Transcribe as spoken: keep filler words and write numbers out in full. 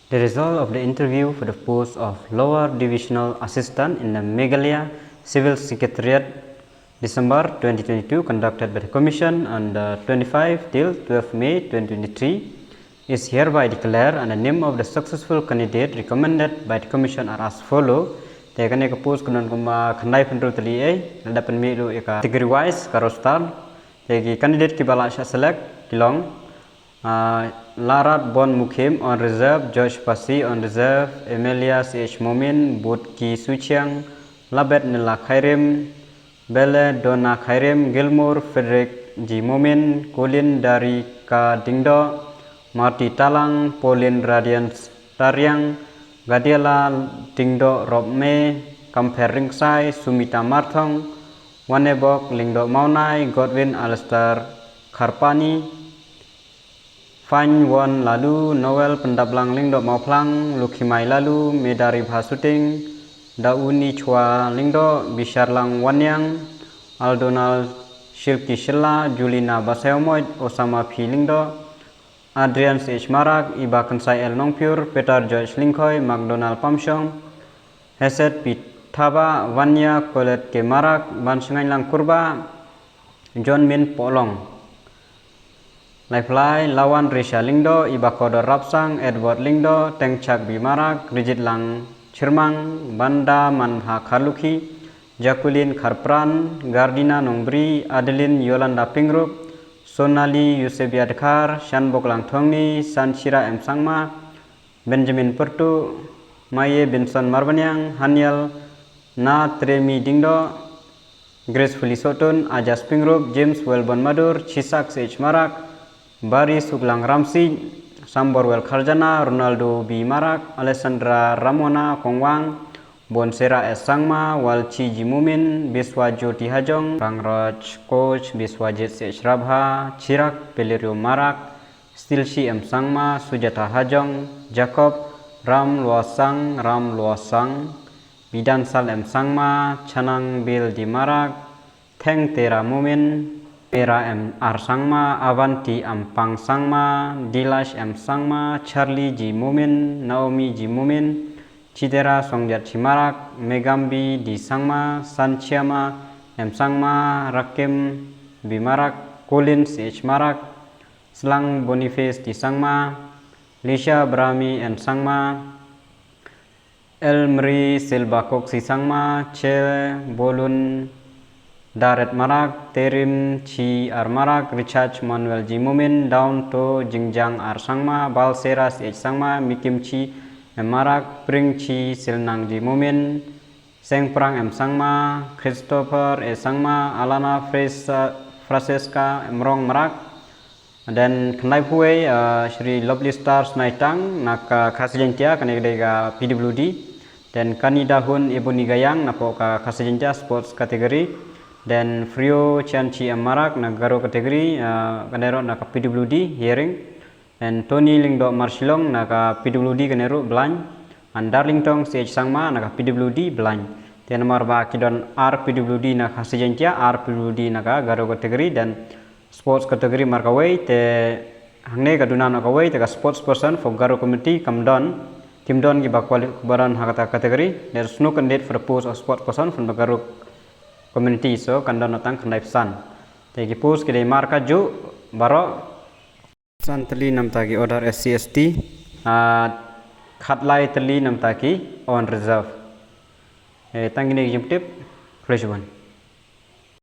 The result of the interview for the post of Lower Divisional Assistant in the Meghalaya Civil Secretariat, December twenty twenty-two, conducted by the Commission on the twenty-five till twelve May twenty twenty-three, is hereby declared, and the name of the successful candidate recommended by the Commission are as follow. Te kane ka post ka don kumba khyndai phew hynriew tylli ei, la dep pynmih ruh ïa ka category wise ka roster. Te ki candidate kiba la shah select ki long, ah, Larat Bon Mukhim on reserve, George Pasi on reserve, Emelia C H Momin, Butki Suchiang, Labet Nila Khairim, Bele Donna Khairim, Gilmore Frederick G Momin, Colin Darika Dingdo, Marty Talang, Pauline Radiance Tariang, Gadiela Dingdo Rob May, Kamper Ringsai, Sumita Marthong, Wanebok Lingdo Maunai, Godwin Alistair Kharpani, Fine Won Lalu, Noel Pendaplang Lingdo Mauplang, Lukhimai Lalu, Medari Bhasuting, Dauni Chua Lingdo, Bisharlang Wanyang, Aldonal Shilki Shilla, Julina Basayomoit, Osama P Lingdo, Adrian C H Marak, Iba Kensai L Nongpyur, Peter George Lingkhoi, McDonald Pamshong, Heset P Thaba, Vanya Kolet K Marak, Ban Sngailang Kurba, John Min Polong. Laiphlai, Lawan Risha Lingdo, Iba Kodor Rapsang, Edward Lingdo, Tengchak B Marak, Rijit Lang Chirmang, Banda Manbha Kharlukhi, Jacqueline Kharpran, Gardina Nongbri, Adeline Yolanda Pingrup, Sonali Yusebia Dkhar, Shanbok Langthongni, Sanchira M Sangma, Benjamin Pertu, Maye Benson Marbaniang, Haniel Na Tremi Dingdo, Gracefully Sotun, Ajas Pingrup, James Welbon Madur, Chisak C H Marak, Bari Suklang Ramsi, Sambor Wel Kharjana, Ronaldo B Marak, Alessandra Ramona Kongwang, Bonsera S Sangma, Walchi G Mumin, Biswa Jyoti Hajong, Rangraj Coach, Biswajit C H Rabha, Chirak Pelerio Marak, Stilshi M Sangma, Sujata Hajong, Jacob Ram Luasang, Ram Luasang, Bidansal M Sangma, Chanang Bil D Marak, Theng Tera Mumin, Mera M R Sangma, Avanti Ampang Sangma, Dilash M Sangma, Charlie G Mumin, Naomi G Mumin, Chidera Songjat Chimarak, Megambi D Sangma, Sanchiama M Sangma, Rakim B Marak, Colin C H Marak, Slang Boniface D Sangma, Lisha Brahmi N Sangma, Elmri Silba Koksi Sangma, Che Bolun Daret Marak, Terim Chi R Marak, Richard Manuel G Mumin, Daun To Jingjang R Sangma, Balsera C H Sangma, Mikim Chi M Marak, Pring Chi Silnang G Mumin, Sengprang M Sangma, Christopher E Sangma, Alana Fres-, Francesca M Rong Marak, then khyndai phew wei, uh, Shri Lovely Star Snaitang na ka Khasi Jaintia, kane ka dei ka P W D. Then Kani Dahun Ebony Gayang na poh ka Khasi Jaintia sports category. Then Frio Chianchi M Marak na Garo category, uh, kane ruh na ka P W D hearing. Then Tony Lingdo Marshilong na ka P W D kane ruh blind. And Darlingtong C H Sangma na ka P W D blind. Then namar ba ki don ar P W D na ka Khasi Jaintia, ar P W D na ka Garo category, then sports category mar kawei, te hangne ka duna noh kawei, te ka sports person for Garo community kam don, kim don kiba quali-, kiba don ha kata category. There is no candidate for the post of sports person from the Garo community, so kan don noh tang khyndai phew san. Te ki post ki dei mar kajuh baroh. San tylli namta ki order S C S T, ah, khatlai tylli namta ki on reserve. Eh, tang kine ki jingtip, khublei shibun.